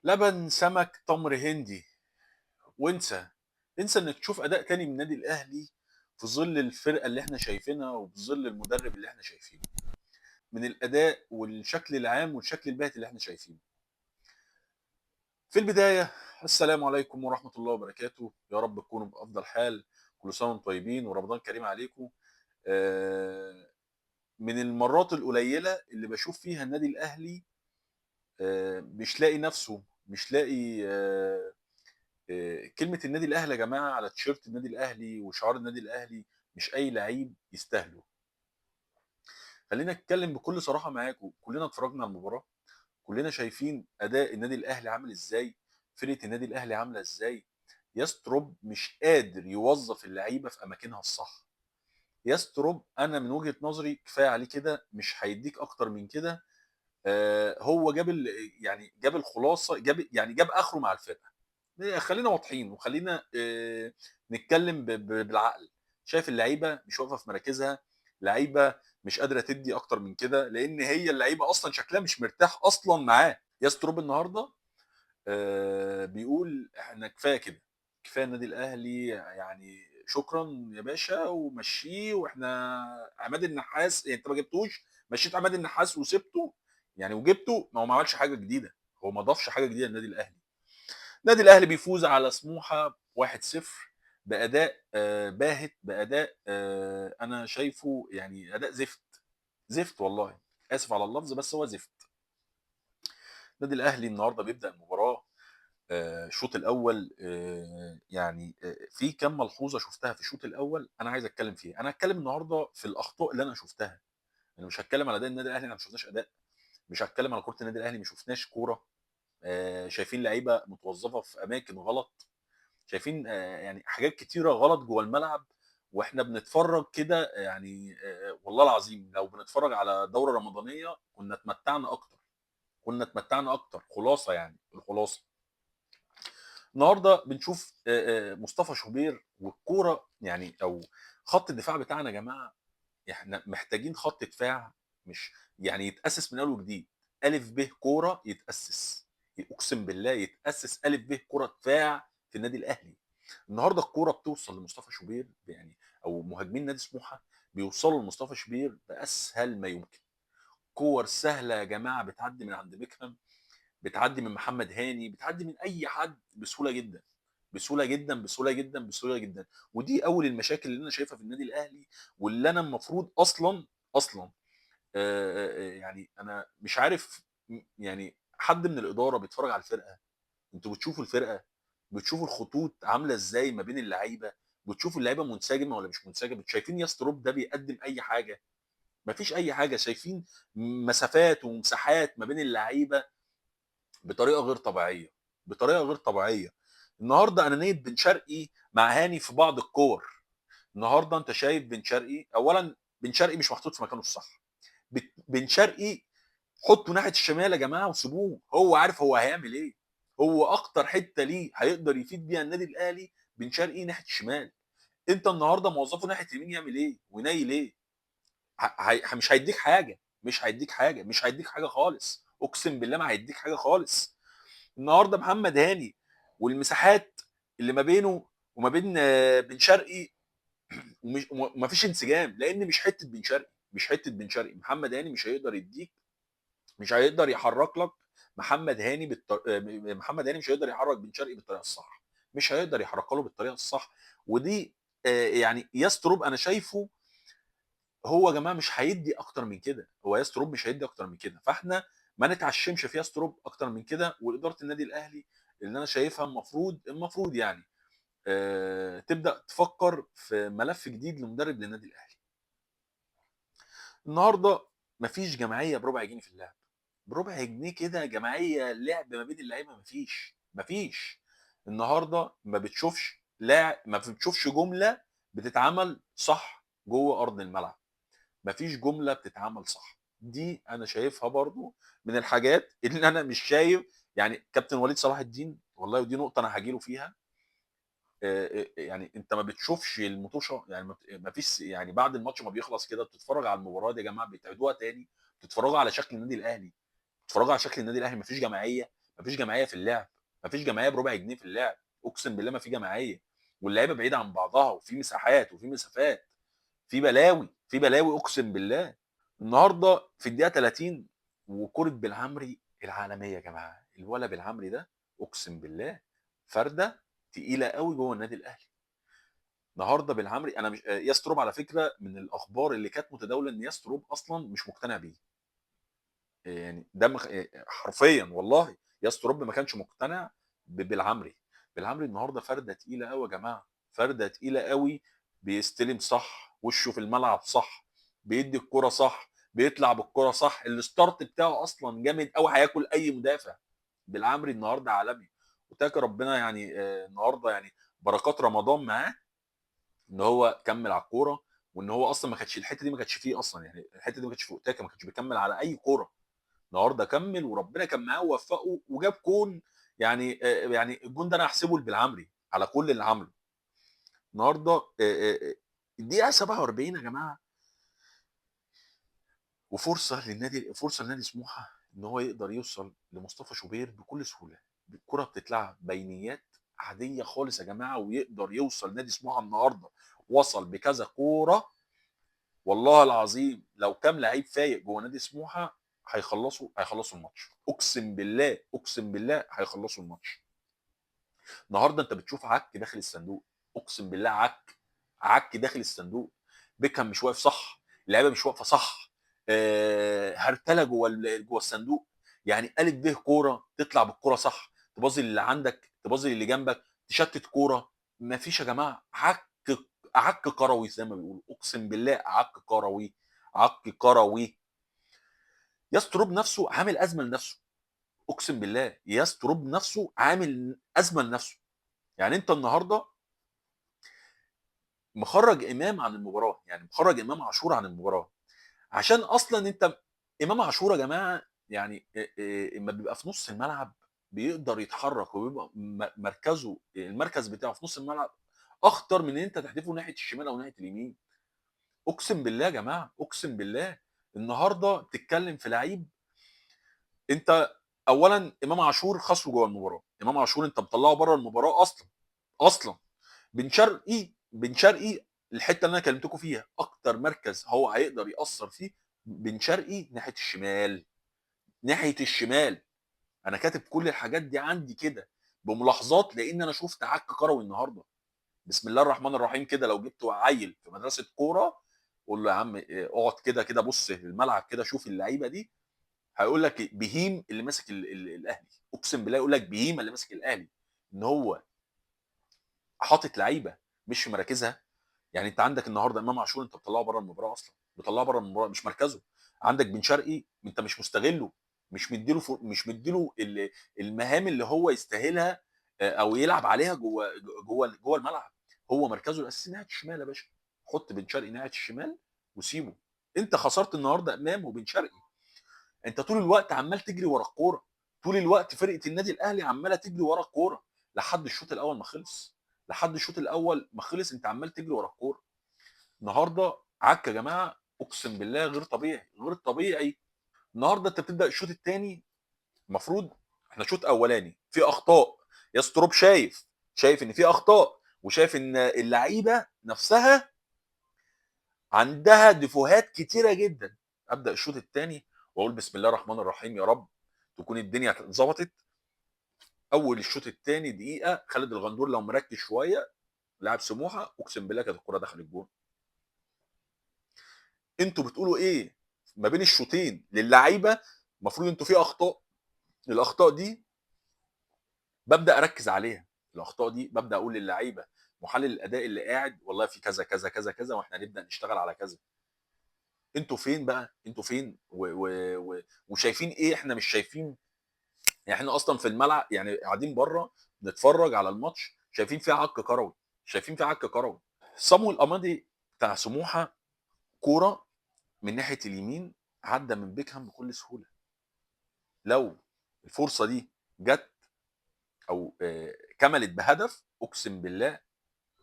لبن، سمك، تمر هندي، وانسى، انسى إنك تشوف أداء تاني من النادي الأهلي في ظل الفرقة اللي إحنا شايفينها وفي ظل المدرب اللي إحنا شايفينه. من الأداء والشكل العام والشكل الباهت اللي إحنا شايفينه. في البداية السلام عليكم ورحمة الله وبركاته، يا رب تكونوا بأفضل حال، كل سنة وأنتم طيبين ورمضان كريم عليكم. من المرات القليلة اللي بشوف فيها النادي الأهلي مش لاقي نفسه، مش لاقي كلمة النادي الأهلي يا جماعة على تيشيرت النادي الأهلي وشعار النادي الأهلي مش أي لعيب يستاهله. خلينا نتكلم بكل صراحة معاكم، كلنا اتفرجنا على المباراة، كلنا شايفين أداء النادي الأهلي عامل إزاي، فرقة النادي الأهلي عاملة إزاي. ياستروب مش قادر يوظف اللعيبة في أماكنها الصح. ياستروب أنا من وجهة نظري كفاية عليه كده، مش هيديك أكتر من كده. هو جاب يعني جاب الخلاصة، جاب آخره مع الفرقة. خلينا واضحين وخلينا نتكلم بالعقل. شايف اللعيبة مش واقفة في مراكزها، لعيبة مش قادرة تدي أكتر من كده، لأن هي اللعيبة أصلاً شكلها مش مرتاح أصلاً معاه. ياستروب النهاردة بيقول إحنا كفاية كده، كفاية النادي الأهلي، يعني شكراً يا باشا ومشيه، وإحنا عماد النحاس، يعني أنت ما جبتوش، مشيت عماد النحاس وسبته يعني وجبته، ما هو ما عملش حاجة جديدة، هو ما ضافش حاجة جديدة للنادي الأهلي. النادي الأهلي بيفوز على سموحة 1-0 بأداء باهت، بأداء أنا شايفه يعني أداء زفت، زفت والله، آسف على اللفظ بس هو زفت. النادي الأهلي النهارده بيبدأ المباراة، الشوط الأول، في كم ملحوظة شفتها في الشوط الأول أنا عايز أتكلم فيها. أنا هتكلم النهارده في الأخطاء اللي أنا شفتها، أنا مش هتكلم على أداء النادي الأهلي، أنا ما شفناش أداء، مش هتكلم على كرة النادي الأهلي، ما شفناش كورة، شايفين لعيبة متوظفة في أماكن غلط، شايفين يعني حاجات كتيرة غلط جوه الملعب، وإحنا بنتفرج كده والله العظيم لو بنتفرج على دورة رمضانية كنا اتمتعنا أكتر، كنا اتمتعنا أكتر. خلاصة يعني الخلاصة النهارده بنشوف مصطفى شوبير والكوره، يعني او خط الدفاع بتاعنا يا جماعة، احنا محتاجين خط دفاع مش يعني يتاسس من اول وجديد، الف ب كورة يتاسس، اقسم بالله يتاسس الف ب كورة دفاع في النادي الاهلي. النهارده الكورة بتوصل لمصطفى شوبير، يعني او مهاجمين نادي سموحه بيوصلوا لمصطفى شوبير باسهل ما يمكن. كور سهلة يا جماعة بتعدي من عند بيكهام، بتعدي من محمد هاني، بتعدي من اي حد بسهولة جدا، بسهولة جدا، بسهولة جدا، بسهولة جدا. ودي اول المشاكل اللي انا شايفها في النادي الاهلي، واللي انا المفروض اصلا، يعني انا مش عارف، يعني حد من الادارة بيتفرج على الفرقة، انتوا بتشوفوا الفرقة، بتشوفوا الخطوط عامله ازاي ما بين اللعيبة، بتشوفوا اللعيبة منسجمه ولا مش منسجمه، شايفين ياستروب ده بيقدم اي حاجة؟ مفيش اي حاجة، شايفين مسافات ومساحات ما بين اللعيبة بطريقة غير طبيعية، بطريقة غير طبيعية. النهارده انانية بن شرقي مع هاني في بعض الكور. النهارده انت شايف بن شرقي، اولا بن شرقي مش محطوط في مكانه الصح. بن شرقي حطه ناحية الشمال يا جماعة وسيبوه، هو عارف هو هيعمل ايه، هو اكتر حتة ليه هيقدر يفيد بيها النادي الاهلي بن شرقي ناحية الشمال. انت النهارده موظفة ناحية اليمين يعمل ايه ونايل ايه؟ مش هيديك حاجة، مش هيديك حاجة، مش هيديك حاجة خالص، اقسم بالله ما هيديك حاجة خالص. النهارده محمد هاني والمساحات اللي ما بينه وما بين بن شرقي وما فيش انسجام، لان مش حتة بن شرقي، مش حتة بن شرقي. محمد هاني مش هيقدر يديك، مش هيقدر يحرك لك محمد هاني محمد هاني مش هيقدر يحرك بن شرقي بالطريقة الصح، مش هيقدر يحركها له بالطريقة الصح. ودي يعني ياستروب انا شايفه هو يا جماعة مش هيدي اكتر من كده، هو ياستروب مش هيدي اكتر من كده، فاحنا ما نتعشمش في ياستروب اكتر من كده. واداره النادي الاهلي اللي انا شايفها المفروض تبدا تفكر في ملف جديد لمدرب للنادي الاهلي. النهارده مفيش جماعية بربع جنيه في اللعب، بربع جنيه كده جماعية لعب ما بين اللعيبة مفيش، مفيش. النهارده ما بتشوفش لا، ما بتشوفش جملة بتتعمل صح جوه ارض الملعب، مفيش جملة بتتعمل صح. دي انا شايفها برضو من الحاجات اللي انا مش شايف. يعني كابتن وليد صلاح الدين والله، ودي نقطة انا هجيله فيها، يعني انت ما بتشوفش المطوشه، يعني ما فيش، يعني بعد الماتش ما بيخلص كده بتتفرج على المباراة دي يا جماعة، بتعيدوها تاني، بتتفرجوا على شكل النادي الاهلي، بتتفرجوا على شكل النادي الاهلي، ما فيش جماعية، مفيش جماعية في اللعب، مفيش جماعية بربع جنيه في اللعب، اقسم بالله ما في جماعية، واللعيبة بعيدة عن بعضها، وفي مساحات وفي مسافات، في بلاوي، في بلاوي اقسم بالله. النهارده في الدقيقة 30 وكره بالعمري العالمية يا جماعة، الولا بالعمري ده اقسم بالله فرده تقيلة قوي جوه النادي الاهلي. النهارده بالعمري انا مش ياستروب على فكرة، من الاخبار اللي كانت متداوله ان ياستروب اصلا مش مقتنع بيه، يعني ده حرفيا والله ياستروب ما كانش مقتنع بالعمري. بالعمري النهارده فرده تقيلة قوي يا جماعة، فرده تقيلة قوي، بيستلم صح، وشه في الملعب صح، بيدي الكرة صح، بيطلع بالكرة صح، ال start بتاعه اصلا جامد قوي، هياكل اي مدافع. بالعمري النهارده عالمي، وتاكر ربنا يعني النهارده يعني بركات رمضان معاه، ان هو كمل على الكورة، وان هو اصلا ما كانتش الحتة دي، ما كانتش فيه اصلا، يعني الحتة دي ما كانتش في اوتاكا، ما كانش بيكمل على اي كورة. النهارده كمل وربنا كان معاه ووفقه وجاب جون، يعني يعني الجون ده انا هحسبه لبالعمري على كل اللي عمله النهارده. الدقيقة 47 يا جماعة، وفرصه للنادي، فرصة لنادي سموحه ان هو يقدر يوصل لمصطفى شوبير بكل سهولة. الكره بتتلعب بينيات عادية خالص يا جماعة، ويقدر يوصل نادي سموحه النهارده، وصل بكذا كورة والله العظيم. لو كام لعيب فايق جوه نادي سموحه هيخلصوا الماتش، اقسم بالله، اقسم بالله هيخلصوا الماتش. النهارده انت بتشوف عك داخل الصندوق، اقسم بالله عك، عك داخل الصندوق. بيكهام مش واقف صح، اللعيبة مش واقفة صح، هرتله جوه جوه الصندوق، يعني قالت به كورة تطلع بالكورة صح، تبازي اللي عندك، تبازي اللي جنبك، تشتت كورة، مفيش يا جماعة. عك، عك كروي زي ما بيقولوا، اقسم بالله عك كروي، عك كروي. ياستروب نفسه عامل ازمة لنفسه، اقسم بالله ياستروب نفسه عامل ازمة لنفسه. يعني انت النهارده مخرج امام عن المباراة، يعني مخرج امام عاشور عن المباراة، عشان اصلا انت امام عاشور يا جماعة يعني اما بيبقى في نص الملعب بيقدر يتحرك، وبيبقى مركزه، المركز بتاعه في نص الملعب اخطر من ان انت تحدفه ناحية الشمال او ناحية اليمين. اقسم بالله يا جماعة، اقسم بالله النهارده بتتكلم في لعيب، انت اولا امام عاشور خسره جوه المباراة، امام عاشور انت مطلعه بره المباراة اصلا، اصلا. بن شرقي، بن شرقي الحتة اللي انا كلمتكم فيها اكتر مركز هو هيقدر ياثر فيه بن شرقي ناحية الشمال، ناحية الشمال. انا كاتب كل الحاجات دي عندي كده بملاحظات، لان انا شفت عك كروي النهارده. بسم الله الرحمن الرحيم كده، لو جبت عيل في مدرسه كورة قول له يا عم اقعد كده كده، بص الملعب كده، شوف اللعيبة دي، هيقول لك بهيم اللي ماسك الاهلي، اقسم بالله يقول لك بهيم اللي ماسك الاهلي، ان هو حاطط لعيبة مش في مراكزها. يعني انت عندك النهارده امام عاشور انت بتطلعه بره المباراة اصلا، بتطلعه بره المباراة مش مركزه. عندك بن شرقي انت مش مستغله، مش مديله مش مديله المهام اللي هو يستاهلها او يلعب عليها جوه جوه جوه الملعب. هو مركزه الاساسي ناحية الشمال يا باشا، حط بن شرقي ناحية الشمال وسيبه. انت خسرت النهارده امام وبن شرقي، انت طول الوقت عمال تجري ورا الكورة، طول الوقت فرقه النادي الاهلي عماله تجري ورا الكورة لحد الشوط الاول ما خلص، لحد الشوط الاول ما خلص انت عمال تجري ورا الكورة. النهارده عك يا جماعة اقسم بالله غير طبيعي، غير طبيعي. النهارده انت بتبدا الشوط الثاني، المفروض احنا شوط اولاني في اخطاء، ياستروب شايف ان في اخطاء، وشايف ان اللعيبة نفسها عندها دفوهات كتيرة جدا. ابدا الشوط الثاني واقول بسم الله الرحمن الرحيم يا رب تكون الدنيا اتظبطت. اول الشوط الثاني دقيقة خالد الغندور لو مركز شوية لاعب سموحه اقسم بالله كانت الكره دخلت الجون. انتوا بتقولوا ايه ما بين الشوطين للعيبة؟ المفروض انتوا في اخطاء، الاخطاء دي ببدا اركز عليها، الاخطاء دي ببدا اقول للعيبة محلل الاداء اللي قاعد والله في كذا كذا كذا كذا واحنا هنبدا نشتغل على كذا. انتوا فين بقى؟ انتوا فين وشايفين ايه؟ احنا مش شايفين. يعني احنا اصلا في الملعب يعني قاعدين بره نتفرج على الماتش شايفين فيه عك كروي، شايفين فيه عك كروي. صامويل امادي بتاع سموحه كورة من ناحية اليمين عدى من بيكهام بكل سهولة. لو الفرصة دي جت او كملت بهدف اقسم بالله،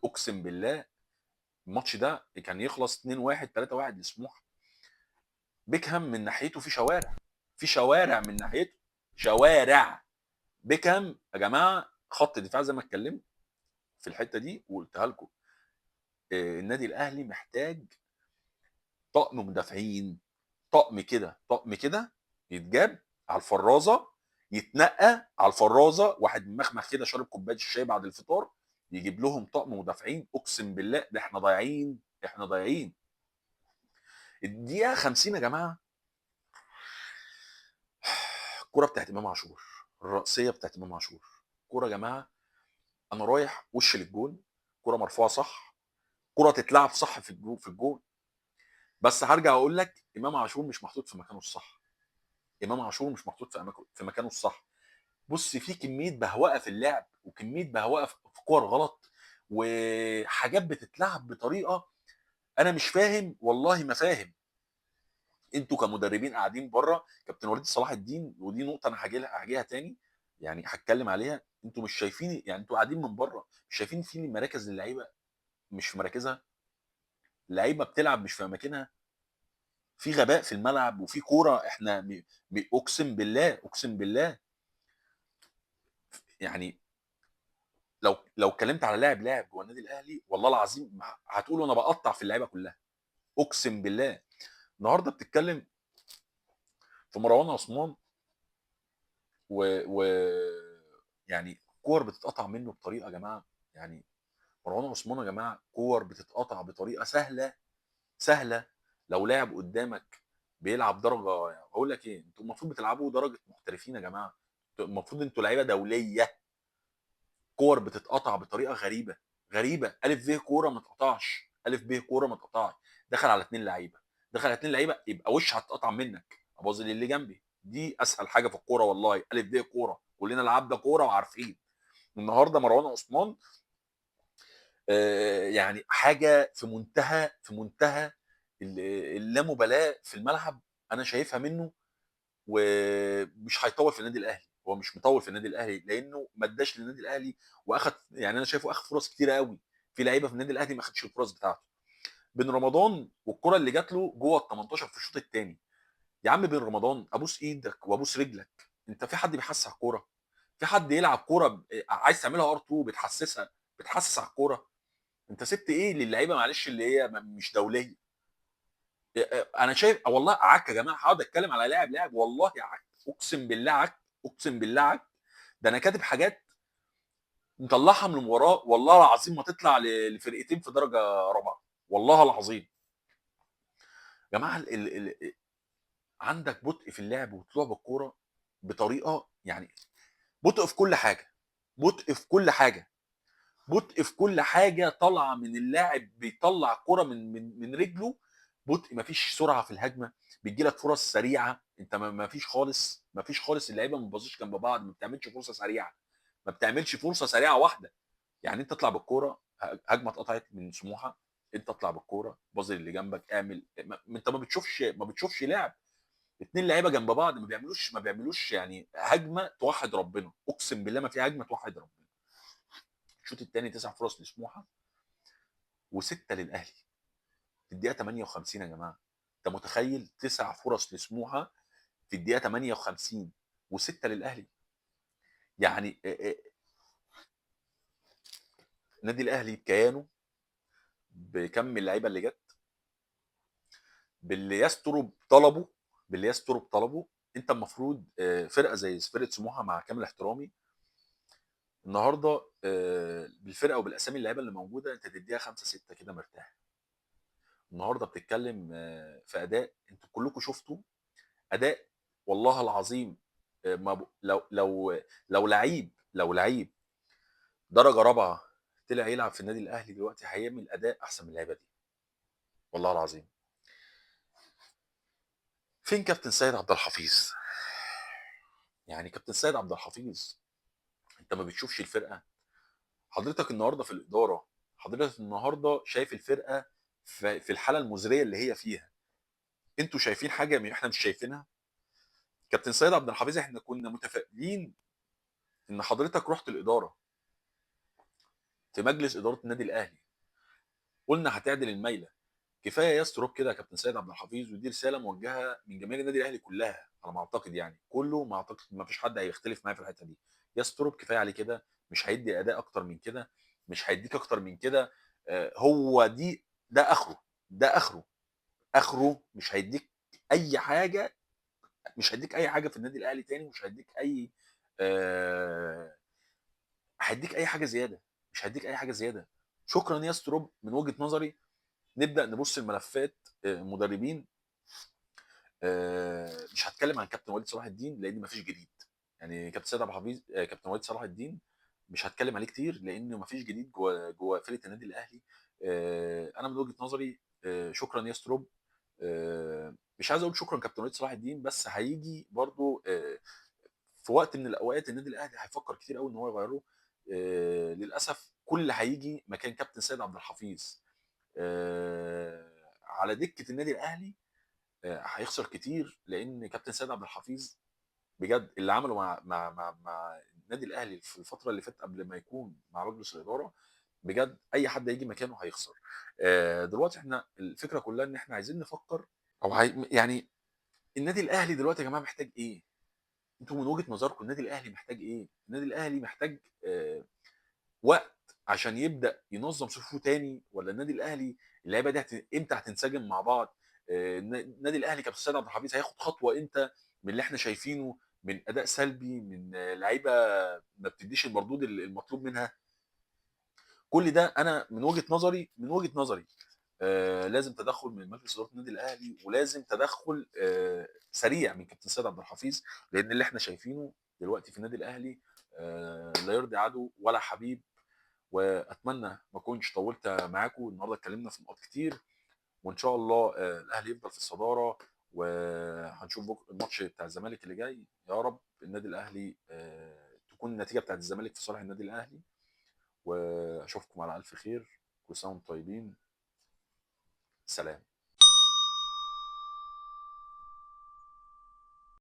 اقسم بالله الماتش ده كان يخلص 2-1 3-1 لسموحه. بيكهام من ناحيته في شوارع، في شوارع من ناحيته، شوارع. بيكهام يا جماعة خط دفاع زي ما اتكلمت في الحتة دي وقلتها لكم. النادي الاهلي محتاج طقم مدافعين، طقم كده، طقم كده يتجاب على الفرازه، يتنقى على الفرازه، واحد مخمخ كده شارب كوباية الشاي بعد الفطار يجيب لهم طقم مدافعين. اقسم بالله ده احنا ضايعين، احنا ضايعين. الدقيقة 50 يا جماعة، الكورة بتاعت امام عاشور، الرأسية بتاعت امام عاشور، كورة يا جماعة انا رايح وش للجون، كورة مرفوعة صح، كورة تتلعب صح في الجون، في الجون. بس هرجع اقول لك امام عاشور مش محطوط في مكانه الصح. امام عاشور مش محطوط في مكانه الصح. بص، في كمية بهوأه في اللعب، وكمية بهوأه في كور غلط، وحاجات بتتلعب بطريقة انا مش فاهم، والله ما فاهم. انتوا كمدربين قاعدين بره، كابتن وليد صلاح الدين، ودي نقطة انا هاجيها تاني، يعني هتكلم عليها. انتوا مش شايفين، يعني انتوا قاعدين من بره مش شايفين في مراكز للعيبة مش في مراكزها، اللعيبة بتلعب مش في اماكنها، في غباء في الملعب، وفي كورة احنا اقسم بالله، اقسم بالله يعني لو اتكلمت على لاعب جوه النادي الاهلي والله العظيم هتقولوا انا بقطع في اللعيبة كلها، اقسم بالله. النهارده بتتكلم في مروان عثمان و يعني كور بتتقطع منه بطريقة يا جماعة، يعني مروان عثمان يا جماعة كور بتتقطع بطريقة سهلة سهلة. لو لاعب قدامك بيلعب درجه، يعني اقول لك ايه، انتوا المفروض بتلعبوا درجه محترفين يا جماعة، المفروض انتوا لعيبة دولية. كور بتتقطع بطريقة غريبة غريبة، الف ب كورة ما تقطعش، الف ب كورة ما تقطعش. دخل على 2 لعيبة، دخل على 2 لعيبة يبقى وش هتقطع منك، ابوظ اللي جنبي. دي اسهل حاجة في الكورة والله، الف ب كورة، كلنا لعبنا كورة وعارفين. النهارده مروان عثمان يعني حاجة في منتهى، في منتهى اللامبالاة في الملعب، انا شايفها منه. ومش هيطول في النادي الاهلي، هو مش مطول في النادي الاهلي لانه ما اداش للنادي الاهلي، واخد يعني انا شايفه اخد فرص كتيرة قوي. في لعيبة في النادي الاهلي ما خدش الفرص بتاعته. بن رمضان والكره اللي جات له جوه ال 18 في الشوط الثاني، يا عم بن رمضان ابوس ايدك وابوس رجلك، انت في حد بيحسس على الكورة؟ في حد يلعب كورة عايز تعملها ار 2 بتحسسها، بتحسس على الكورة؟ انت سبت ايه للعيبة معلش اللي هي مش دولية؟ انا شايف والله عك يا جماعة، هقعد اتكلم على لاعب لاعب والله عك، اقسم بالله عك، اقسم بالله عك. ده انا كاتب حاجات مطلعها من المباراة والله العظيم ما تطلع لفرقتين في درجه رابعه والله العظيم. يا جماعة عندك بطء في اللعب وطلوع بالكورة بطريقة، يعني بطء في كل حاجة، بطء في كل حاجة، بطء في كل حاجة طالعه من اللاعب، بيطلع كورة من رجله بطء، مفيش سرعة في الهجمة، بيجي لك فرص سريعة انت مفيش خالص، مفيش خالص. اللعيبة ما بتبصش جنب بعض، ما بتعملش فرصة سريعة، ما بتعملش فرصة سريعة واحدة. يعني انت تطلع بالكورة، هجمة اتقطعت من سموحه، انت اطلع بالكورة باظ اللي جنبك، اعمل انت ما بتشوفش، ما بتشوفش لعب. 2 لعيبة جنب بعض ما بيعملوش يعني هجمة توحد ربنا، اقسم بالله ما في هجمة توحد ربنا. الشوط الثاني 9 فرص لسموحه و6 للاهلي في الدقيقة 58 يا جماعة. انت متخيل 9 فرص لسموحه في الدقيقة 58 و6 للاهلي؟ يعني النادي الاهلي بكيانه، بكم اللعيبة اللي جت، باللي يستر بطلبه، باللي يستر بطلبه. انت المفروض فرقه زي فرقه سموحه مع كامل احترامي النهارده، بالفرقة وبالاسامي اللعيبة اللي موجودة انت تديها 5 6 كده مرتاح. النهارده بتتكلم في اداء انتوا كلكم شفتوا اداء والله العظيم، ما لو، لو، لو لعيب، لو لعيب درجه رابعه طلع يلعب في النادي الاهلي دلوقتي هيعمل اداء احسن من اللعيبة دي والله العظيم. فين كابتن سيد عبد الحفيظ؟ يعني كابتن سيد عبد الحفيظ انت ما بتشوفش الفرقة؟ حضرتك النهارده في الادارة، حضرتك النهارده شايف الفرقة في الحالة المزريه اللي هي فيها. انتوا شايفين حاجة احنا مش شايفينها؟ كابتن سيد عبد الحفيظ احنا كنا متفائلين ان حضرتك رحت الادارة في مجلس ادارة النادي الاهلي، قلنا هتعدل الميلة. كفاية يا ستروب كده يا كابتن سيد عبد الحفيظ، ودي رسالة موجهة من جماهير النادي الاهلي كلها على ما اعتقد، يعني كله ما اعتقد ما فيش حد هيختلف معايا في الحتة دي. يا ستروب كفاية عليه كده، مش هيدي اداء اكتر من كده، مش هيديك اكتر من كده. هو دي ده اخره، ده اخره، اخره مش هيديك اي حاجة، مش هيديك اي حاجة في النادي الاهلي تاني، مش هيديك اي هيديك اي حاجة زيادة، مش هيديك اي حاجة زيادة. شكرا يا ستروب. من وجهه نظري نبدا نبص الملفات المدربين. مش هتكلم عن كابتن وليد صلاح الدين لان مفيش جديد، يعني كابتن سيد عبد الحفيظ، كابتن وليد صلاح الدين مش هتكلم عليه كتير لانه مفيش جديد جوه فرقه النادي الاهلي. انا من وجهه نظري شكرا يا ستروب. مش عايز اقول شكرا كابتن وليد صلاح الدين، بس هيجي برضو في وقت من الاوقات النادي الاهلي هيفكر كتير قوي ان هو يغيره. للاسف كل اللي هيجي مكان كابتن سيد عبد الحفيظ على دكه النادي الاهلي هيخسر كتير، لان كابتن سيد عبد الحفيظ بجد اللي عمله مع مع مع, مع النادي الاهلي في الفترة اللي فاتت قبل ما يكون مع مجلس الادارة، بجد اي حد هيجي مكانه هيخسر. دلوقتي احنا الفكرة كلها ان احنا عايزين نفكر او يعني النادي الاهلي دلوقتي يا جماعة محتاج ايه؟ انتوا من وجهه نظركم النادي الاهلي محتاج ايه؟ النادي الاهلي محتاج وقت عشان يبدا ينظم صفوفه تاني، ولا النادي الاهلي اللعيبة دي امتى هتنسجم مع بعض؟ النادي الاهلي كابتن سيد عبد الحفيظ هياخد خطوة امتى من اللي احنا شايفينه من اداء سلبي، من لعيبة ما بتديش المردود المطلوب منها؟ كل ده انا من وجهه نظري، من وجهه نظري لازم تدخل من مجلس ادارة النادي الاهلي، ولازم تدخل سريع من كابتن سيد عبد الحفيظ، لان اللي احنا شايفينه دلوقتي في النادي الاهلي لا يرضي عدو ولا حبيب. واتمنى ما اكونش طولت معاكم النهارده، اتكلمنا في نقاط كتير، وان شاء الله الاهلي يفضل في الصدارة، وهنشوف بكره الماتش بتاع الزمالك اللي جاي. يا رب النادي الاهلي تكون النتيجة بتاعت الزمالك في صالح النادي الاهلي. واشوفكم على الف خير، كل سنة وانتم طيبين، سلام.